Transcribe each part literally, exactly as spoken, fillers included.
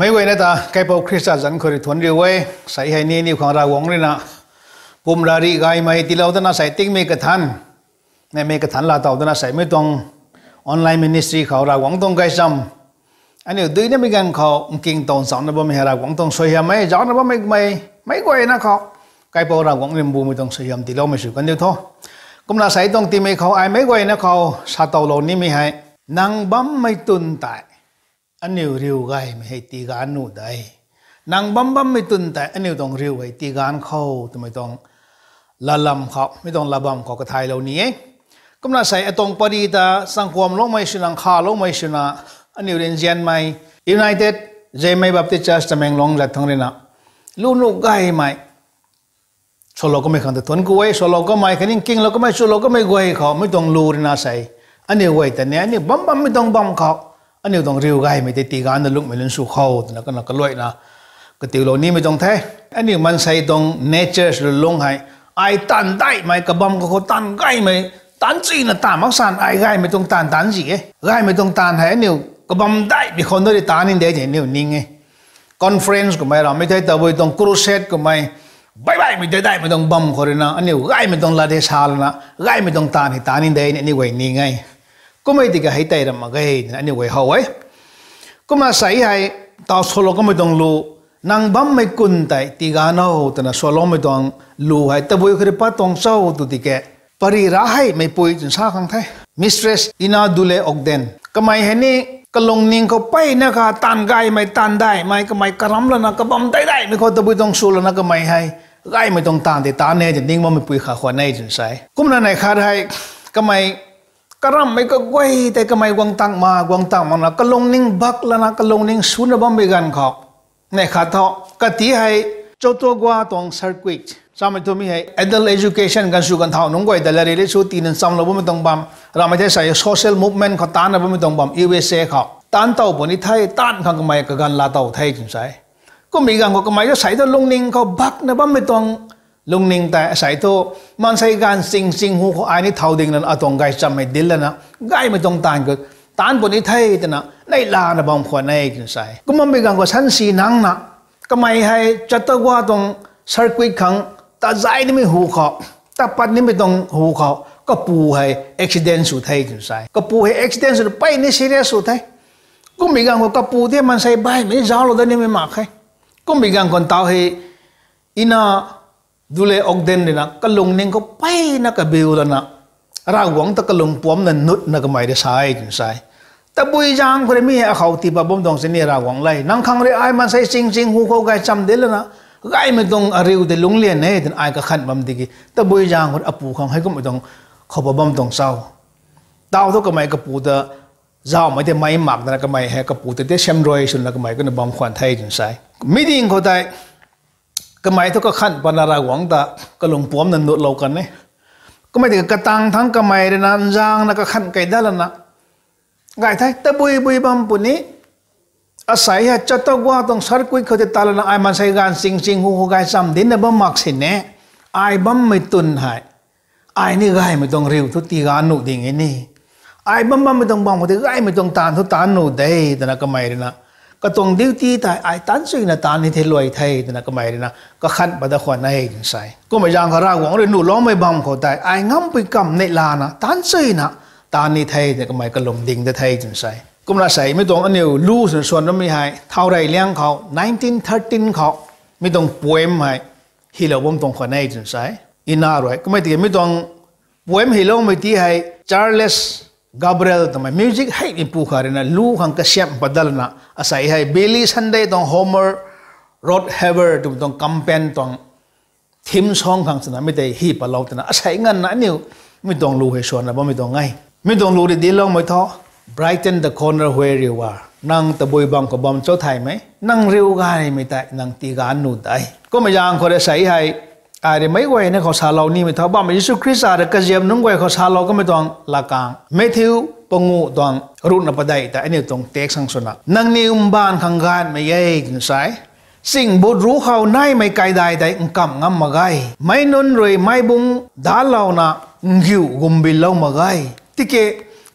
Meic guayna ta kaipouc Khrista zanc khou rui thuanc riu e. Sei hei ni aniu khang Ravguangc rui na pum rarih gaymei tiilou dana sei tingmei kathan, neimei kathan laa tow dana sei mi tuang online ministry khou Ravguangc tuang gaychamv aniu duinamei ganv khou nking tow nchamna bammei hei Ravguangc tuang suaihiam e. Zaucna bammei mei meic guayna khou kaipouc Ravguangc rimbumei tuang suaihiam tiiloumei sw kan diu tho. Kumna sei tuang tiimei khou ai meic guayna khou sa towlou nimei hei, nang bammei twn tei aniu riu gaymei hei tiiganv nuh de. Nang bam bammei twn tei aniu tuang riu hei tiiganv khou twmei tuang lalam khou, mi tuang latbam khou kathaylou ni e. Kumna sei atuang pary ta changkuamloumei swna, nkhavloumei swna, aniu rui nzianmei United Zemei Baptist Church Tamenglong zat thangc rui na lu nuh gaymei swlou kamei khang ta thuanc ku e. Swlou kamei khatni nkinglou kamei, chulou kamei guay khou mi tuang lu rui na sei aniu guay ta ni aniu bam bammei tuang bam khou aniu tuang riu gaymei tei tiiganv na lungmei lun sw khou twna kana kaluaina katiulou nimei tuang the. Aniu maansei tuang natures lulung hei, ai taanv daihmei, kabam khou khou taanv gaymei, taanv chuyna taanv mak san ai gaymei tuang taanv taanc zi e. Gaymei tuang taanv hei aniu kabam daihmei khou na rui taanc ni de tei aniu ning e. Conference kummei ramei thei, tabui tuang crusade kummei, baih baihmei tei daihmei tuang bam khou rui na aniu gaymei tuang lat hei sa lana gaymei tuang taanv hei taanc ni de ni aniu guay ning e. Kummei tiki hei tei ram mak ge twna aniu guay how e. Kumna sei hei taw swlou kamei tuang lu, nang bammei kun tei tiiganv o twna swloumei tuang lu hei tabui khou rui pat tuang cho tw tiki, pary ra heimei pui twna sa khang the, Mistress Ina Dule Ogden. Kamei hei ni kalungning khou mpeyna kha taanv gaymei, taanv daihmei, kamei karam lana kabam dai daihmei khou tabui tuang sw lana kamei hei gaymei tuang taanv tei taanc e twna ning bammei pui khat khwan e twna sa e. Kumna neih khat hei kamei karamhmei kaguay tei kamei guang tang ma, guang tang makna kalungning bak lana kalungning suna bammei ganv khou, neih khat thu kati hei Chautauqua tuang circuit samei thu mi hei adult education ganv sw ganv thau nunc guay ta lari le sw tina nchamlou bammei tuang bam, ramei thei sei social movement khou taancna bammei tuang bam U S A khou taanc tow puni the, taanc khang kamei kaganv laa tow the twna sa e. Kummei ganv khou kamei ta sei thu lungning khou bakna bammei tuang lungning tei sei thu maansei ganv ching ching hu khou ai ni thau ding lana atuang gaychamv hei dil lana gaymei tuang taanv khou taanc puni the twna neihlana bam khwan e twna sa e. Kum bammei ganv khou sansi nangna kamei hei Chautauqua tuang circuit khang ta zay nimei hu khou, ta pat nimei tuang hu khou kapu hei accident sw the twna sa e. Kapu hei accident swna mpeyna serious sw the. Kummei ganv khou kapu tei maansei baihmei zauclou dat nimei mak khe. Kummei ganv khou taw hei Ina Dule Ogden rui na kalungning khou mpeyna kabiu lana Ravguangc ta kalung puamcna nutna kamei rui sa e twna sa e. Tabui zaeng khou rui mi hei akhou tii pat bam tuang sini Ravguangc le, nang khang rui ai maansei ching ching hu khou gaychamv dil lana gaymei tuang ariu tei lungclian e twna ai kakhanh bam tiki tabui zaeng khou rui apu khang hei kummei tuang khou pat bam tuang cho. Taw thu kamei kapu ta zauhmei tei mei mak dana kamei hei kapu ta tei semrui swna kamei kumna bam khwan the twna sa e. Mi ding khou tei kamei thu kakhanh patna Ravguangc ta kalung puamcna nutlou kan e. Kummei tiki katang thangc kamei rui na nzaengna kakhanh kei dat lana gay the, tabui bui bam puni. Asei hei Chautauqua tuang circuit khou tei tat lana ai maansei ganv ching ching hu khou gaychamv dinna bam mak sini, ai bammei twn hei ai ni gaymei tuang riu thu tiiganv nuh ding e ni. Ai bam bammei tuang bam khou tei gaymei tuang taanv thu taanc nuh de twna kamei rui na katuang duty tei ai taanc chuyna taanc ni the luai the twna kamei rui na kakhanh pat dat khwan e twna sa e. Kummei zaeng khou Ravguangc rui nuhloumei bam khou tei ai ngampui kamv neihlana taanc chuyna taanc ni the twna kamei kalung ding dat the twna sa e. Kumna sei mi tuang aniu lu swna swan bammei hei thau rey liang khou nineteen thirteen khou mi tuang poem hei hylou bam tuang khwan e twna sa e. Ina rui kummei tiki mi tuang poem hyloumei ti hei Charles Gabriel twmei music heimeipu khat rui na lu khang kasiamh pat dat lana asei hei Billy Sunday tuang Homer Rodeheaver twmei tuang campaign tuang theme song khang swna mi tei hy patlou twna asei nganvna aniu mi tuang lu hei swanna bammei tuang e. Mi tuang lu rui dincloumei thu, Brighten the corner where you are. Nang tabui bam khou bam cho thaymei, nang riu gaymei tei nang tiiganv nuh de. Kummei zaeng khou rui sei hei ai rui meic guayna khou salou nimei thu bammei Jisu Khrista rui kaziam nunc guay khou salou kamei tuang lakang Matthew panguh tuang ruhna padeih tei aniu tuang text khang swna, nangniw mbaanv khang gaanhmei e twna sa e. Ching but ruc khou naimei kaidai tei nkamh ngam mak ge. Meic nunc rui meicbung danclouna ngiu gumbinlou mak ge. Tiki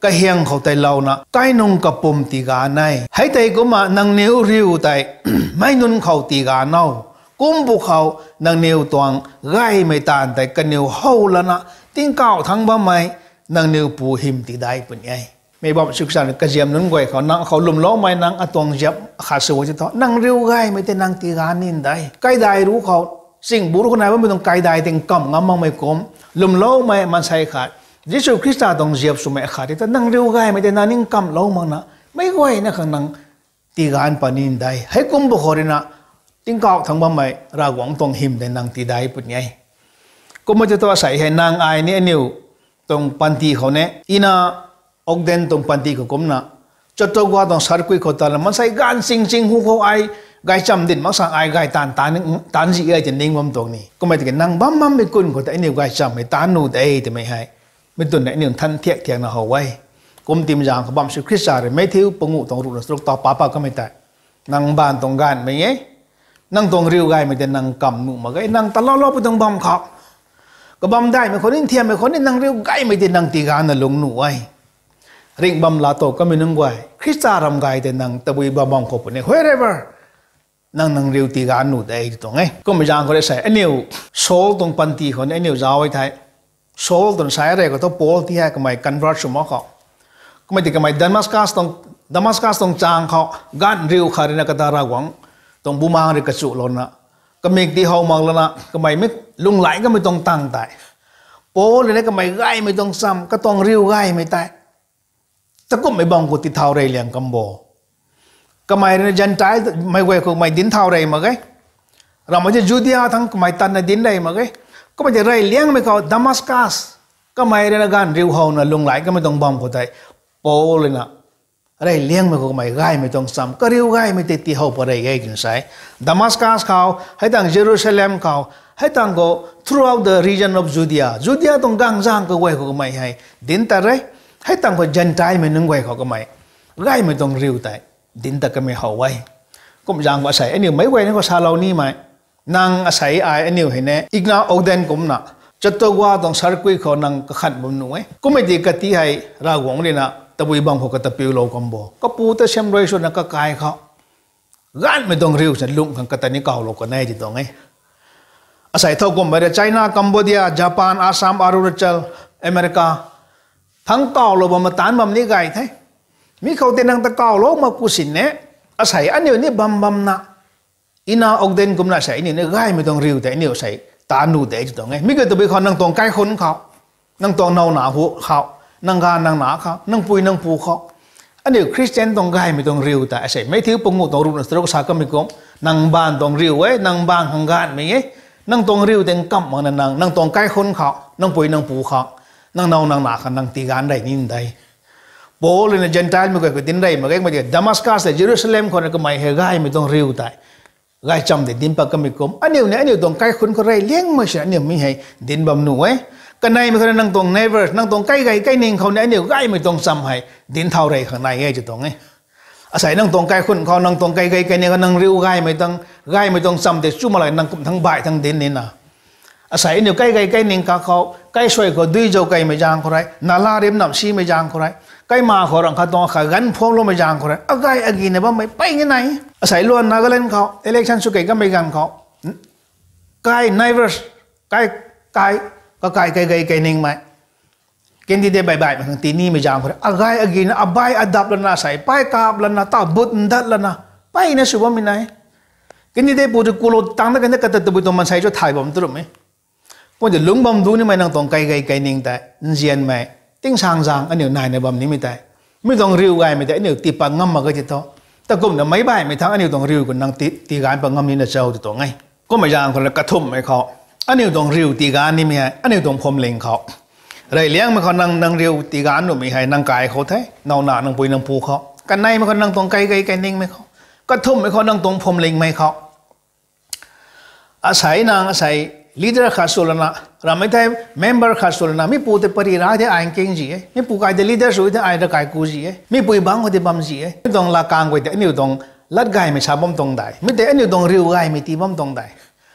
kahiang khou tei louna kainung kapwm tiiganv e. Hei tei kumna nangniw riu tei meic nunc khou tiiganv o. Kum pwkhou nangniw tuang gaymei taanv tei kaniw how lana tingkauh thangc bammei nangniw pu hym tiidai puni e. Meic bam Jisu Khrista kaziam nunc guay khou, nang khou lwmloumei nang atuang ziap khat sw e tho, nang riu gaymei tei nang tiiganv ni de. Kaidai ruc khou, chingbu ruc khou nai bammei tuang kaidai ting kam ngam makmei kum, lwmloumei maansei khat, Jisu Khrista tuang ziap swmei khat tei tho, nang riu gaymei tei nang ning kamlou makna, meic guayna khang nang tiiganv pat ni de. Heikum pwkhou ruina, tingkauh thangc bammei Ravguangc tuang hym tei nang tiidai puni e. Kumna tei thu asei hei nang ai ni aniu tuang panty khou ne, Ina Ogden tuang panty khou kumna, Chautauqua tuang circuit khou tana maansei gaanv ching ching hu khou ai gaychamv dinc mak sang ai gay taanv, taanv, taanc zi e tei ning bam tuang ni. Kummei tiki nang bam bammei kun khou tei aniu gaychamv hei taanc nuh de twmei hei, mi twn aniu nthan thiak thiakna how e. Kum timzaeng khou bam Jisu Khrista rui Matthew panguh tuang ruhna charuk ta pa pa kamei tei, nang mbaanv tuang gaanvmei e, nang tuang riu gaymei tei nang kam nuh mak ge, nang taloulou pui tuang bam khou, kabamv daihmei khou ni, nthiammei khou ni, nang riu gaymei tei nang tiiganvna lungc nuh e. Ringh bam laa tow kamei nunc guay, Khrista ram gay tei nang tabui bam bam khou puni, wherever, nang nang riu tiiganv nuh de tw tuang e. Kummei zaeng khou rui sei aniu Saul tuang panty khou ni aniu zauc e thei, Saul tuang sai rey khou thu Paul ti hei kamei convert sw mak khou, kummei tiki kamei Damascus tuang, Damascus tuang chang khou gaanv riu khat ruina kata Ravguangc tuang bumaengc rui kachulouna, kamik ti how mak lana kamei mi lunghlaic kamei tuang tang tei, Paul rui ni kamei gaymei tuang cham, katuang riu gaymei tei takumhmei bam khou tithau rey liang kam bo. Kamei ruina Gentile mei guay khou kamei dinc thau rey mak ge. Ramhmei tei Judea thangc kamei tatna dinc rey mak ge. Kummei tei rey liangmei khou Damascus, kamei ruina gaanv riu howna lunghlaic kamei tuang bam khou tei, Paul ruina rey liangmei khou kamei gaymei tuang cham, kariu gaymei tei tihow pat rey e twna sa e. Damascus khou, hei tang Jerusalem khou, hei tang khou throughout the region of Judea, Judea tuang gaengc zaeng kaguay khou kamei hei dinc tat re. Hei tang khou Gentile mei nunc guay khou kamei gaymei tuang riu tei dinc tat kamei how e. Kum zaeng khou asei aniu meic guayna khou salou nimei, nang asei ai aniu hei ne Ina Ogden kumna Chautauqua tuang circuit khou nang kakhan bam nuh e. Kummei tiki kati hei Ravguangc ruina tabui bam khou kata piulou kam bo. Kapu ta siam rui swna kakai khou gaanvmei tuang riu sa lungh khang kata ni kawlou kan e tw tuang e. Asei thow kummei rui China, Cambodia, Japan, Assam, Arunachal, America thangc kawlou bam, mataanc bam ni gay the. Mi khou tei nang ta kawlou mak ku sin ne, asei aniu ni bam bamna, Ina Ogden kumna sei aniu ni gaymei tuang riu tei aniu sei taanc nuh de tw tuang e. Mi kiu tabui khou nang tuang kaikhunc khou, nang tuang nowna hu khou, nang gaanv nang na khou, nang pui nang pu khou, aniu Christian tuang gaymei tuang riu tei asei Matthew panguh tuang ruhna charuk sa kamei kum, nang mbaanv tuang riu e, nang mbaanv khang gaanvmei e. Nang tuang riu tei nkamh makna nang, nang tuang kaikhunc khou, nang pui nang pu khou, nang now nang na khang nang tiiganv rey ni de. Paul ruina Gentile mei guay khou dinc rey mak ge, kummei tiki Damascus le Jerusalem khou na kamei hei gaymei tuang riu tei gaychamv tei dinc pat kamei kum, aniu ni aniu tuang kaikhunc khou rey liangmei si aniu mi hei dinc bam nuh e. Kaneimei khou na nang tuang neighbor, nang tuang kaigei kaining khou ni aniu gaymei tuang cham hei dinc thau rey khang nai e tw tuang e. Asei nang tuang kaikhunc khou, nang tuang kaigei kaining khou nang riu gaymei tuang, gaymei tuang cham tei chu mak la nang kum thangc baih thangc dinc nina, asei aniu kaigei kaining kakhou, kaisuai khou dui zauc keymei zaeng khou rui, nala rim nam simei zaeng khou rui, kaima khou rang khat tuang khat ganv phuamloumei zaeng khou rui, agay agina bammei pey ni nai. Asei luan Nagaland khou election sw key kamei ganv khou, kai neighbors, kai, kai, kakai kaigei kainingmei candidate baih baihmei khang tinimei zaeng khou rui, agay agina, abai adap lana, asei pay kap lana, ta but ndat lana, peyna sw bammei nai. Candidate pu tu kulou tang na kan kata tabui tuang maansei chu thay bam tu rum e. Kum tei lungc bam du nimei nang tuang kaigei kaining tei nzianmei, tingsaengzaeng aniu naina bam nimei tei, mi tuang riu gaymei tei aniu tiipat ngam mak ge ti thu, takumna meic baihmei thangc aniu tuang riu khou nang ti, tiiganv pat ngam nina cho tw tuang e. Kummei zaeng khou la kathumhmei khou, aniu tuang riu tiiganv nimei hei aniu tuang phuamling khou, rey liangmei khou nang, nang riu tiiganv nuhmei hei nang kai khou the, nowna nang pui nang pu khou. Kaneimei khou nang tuang kaigei kainingmei khou. Kathumhmei khou nang tuang phuamlingmei khou. Asei nang asei leader khat sw lana, ramhmei thei member khat sw lana, mipu tei pary ra the ai nkingzi e, mipu kai tei leader sw the ai rakai kuzi e, mipui bangc khou tei bamzi e, mi tuang laa kang guay tei aniu tuang lat gaymei sa bam tuang dei, mi tei aniu tuang riu gaymei tii bam tuang dei.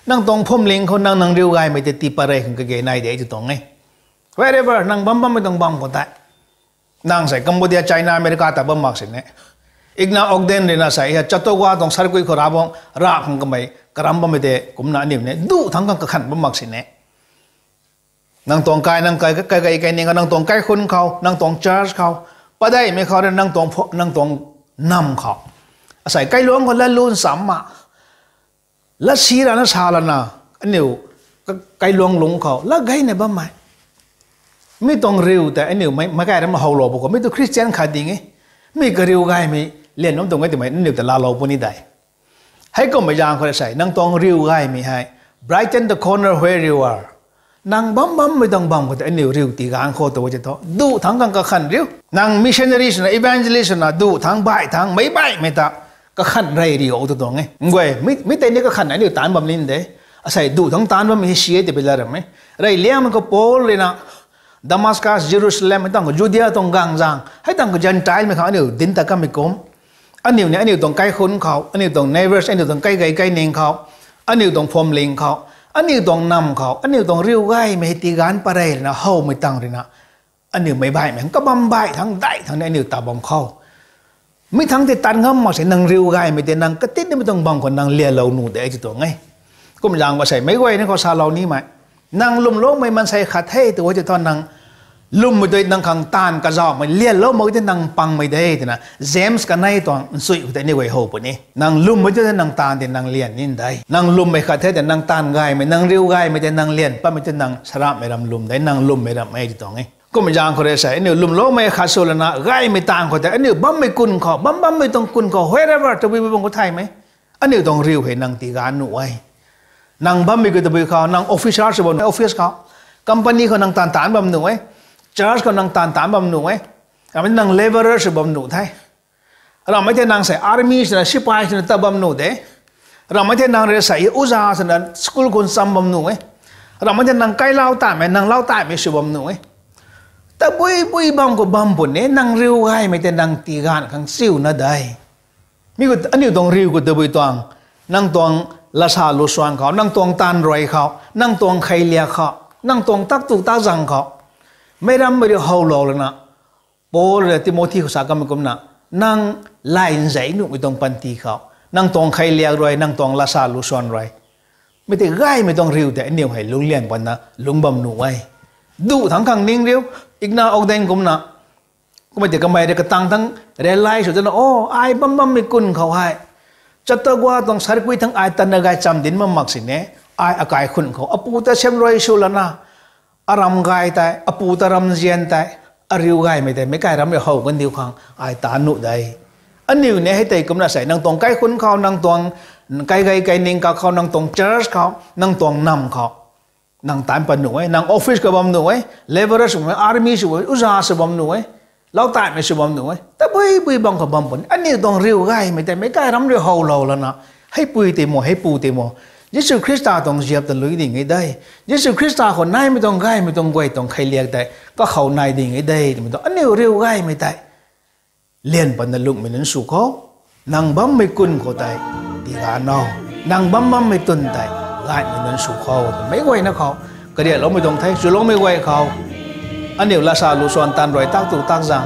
Nang tuang phuamling khou nang, nang riu gaymei tei tiipat rey khang kage nai de tw tuang e. Wherever nang bam bammei tuang bam khou tei, Nang sei Cambodia, China, America ta bam mak sini. Inge Ogden ruina sei hei Chautauqua tuang circuit khou Ravguangc rui khang kamei karam bammei tei kumna aniu ni duh thangc khang kakhan bam mak sini. Nang tuang kai, nang kai, kai, kai, kai ning, nang tuang kaikhunc khou, nang tuang church khou, padeihmei khou rui nang tuang pho-, nang tuang nam khou, asei kailuangc khou lat lun sam ma, lat si rana sa lana, aniu ka-, kailuangc lungc khou lat gayna bammei, mi tuang riu tei aniu mei, meic kai ram howlou pw khou, mi tu Christian khat ding e, mi kariu gaymei lian bam tuang e twmei aniu ta laalou puni de. Heikumhmei zaeng khou rui sei nang tuang riu gaymei hei, brighten the corner where you are. Nang bam bammei tuang bam khou tei aniu riu tiganv khou tu tei thu duh thangc khang kakhan riu. Nang missionary swna, evangelist swna duh thangc, baih thangc, meic baihmei ta kakhan rey riu tu tuang e. Nguay, mi, mi tei ni kakhan aniu taanc bam ni de. Asei duh thangc taanc bammei hei si e tei pila ram e. Rey liangmei khou Paul ruina Damascus, Jerusalem, hei tuang khou Judea tuang gang zaeng, hei tuang khou Gentile mei khang aniu dinc ta kamei kum, aniu ni aniu tuang kaikhunc khou, aniu tuang neighbors, aniu tuang kai gay kai ning khou, aniu tuang phuamling khou, aniu tuang nam khou, aniu tuang riu gaymei hei tiganv parey ruina howmei tang ruina, aniu meic baihmei kabam baih thangc, daih thangc ni aniu ta bam khou, mi thangc tei tat ngam mak se, nang riu gaymei tei nang katit nimei tuang bam khou nang lialou nuh de ti tuang e. Kum zaeng khou sei meic guayna khou salou nimei, nang lwmloumei maansei khat the tu tei thu nang lwmmei tei nang khang taanv kazauhmei, lialou mak tei nang pangmei de twna James kanei tuang nchui khou tei aniu guay how puni. Nang lwmmei tei nang taanv tei nang lian ni de. Nang lwmmei khat the tei nang taanv gaymei, nang riu gaymei tei nang lian patmei tei nang sarapmei ram lwm de, nang lwmmei ram e ti tuang e. Kum zaeng khou rui sei aniu lwmloumei khat sw lana gaymei taanv khou tei aniu bammei kun khou, bam bammei tuang kun khou, wherever tabui bam khou thaymei, aniu tuang riu hei nang tiganv nuh e. Nang bammei khou tabui khou, nang officer sw bam nuh e, office khou, company khou nang taanv taanc bam nuh e, church khou nang taanv taanc bam nuh e. Ramei nang labourer sw bam nuh the. Ramei thei nang sei army swna, sipai swna ta bam nuh de. Ramei thei nang rui sei uza swna school khou ncham bam nuh e. Ramei thei nang kailau taimei, nang lau taimei sw bam nuh e. Tabui bui bam khou bam puni, nang riu gaymei tei nang tiganv khang chiuna de. Mi khou aniu tuang riu khou tabui tuang, nang tuang lasa lusuan khou, nang tuang taanv rui khou, nang tuang kheiliak khou, nang tuang taktu takzang khou, meic rammei rui howlou lana, Paul rui Timothy khou sa kamei kumna, nang lay nzei nuhmei tuang panty khou, nang tuang kheiliak rui, nang tuang lasa lusuan rui, mi tei gaymei tuang riu tei aniu hei lungclian patna lungc bam nuh e. Duh thangc khang ning riu, Inge Ogden kumna, kummei tei kamei rui katang thangc realize sw dana, o, ai bam bammei kun khou hei, Chautauqua tuang circuit thangc ai tatna gaychamv dinc bam mak sini, ai akai khun khou apu ta siam rui sw lana, aram gay tei, apu ta ramzian tei, ariu gaymei tei meic kai ram rui how kandiu khang ai taanv nuh de. Aniu ni hei tei kumna sei nang tuang kaikhunc khou, nang tuang kai gay kai ning kakhou, nang tuang church khou, nang tuang nam khou, nang taanv pat nuh e, nang office khou bam nuh e, labourers sw bam, army sw bam, uza sw bam nuh e, lau taimei sw bam nuh e, tabui bui bam khou bam puni. Aniu tuang riu gaymei tei meic kai ram rui howlou lana, heipui tei mo, heipu tei mo, Jisu Khrista tuang ziap ta lui ding e de, Jisu Khrista khou naimei tuang gaymei tuang guay tuang kheiliak tei kakhou nai ding e de twmei tuang aniu riu gaymei tei lian patna lungcmei nunc sw khou, nang bammei kun khou tei tiganv o, nang bam bammei twn tei gaymei nunc sw khou, meic guayna khou kariakloumei tuang the, swloumei guay khou, aniu lasa lusuan taanv rui taktu takzang,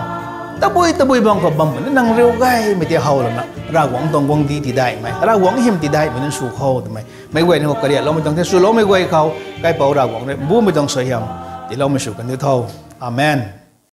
tabui tabui bam khou bam puni, nang riu gaymei tei how lana Ravguangc tuang guangcdic tidaihmei, Ravguangc hym tidaihmei nunc sw khou twmei meic guayna khou kariakloumei tuang the, swloumei guay khou kaipouc Ravguangc rui mbumei tuang suaihiam tiiloumei sw kandiu tho. Amen.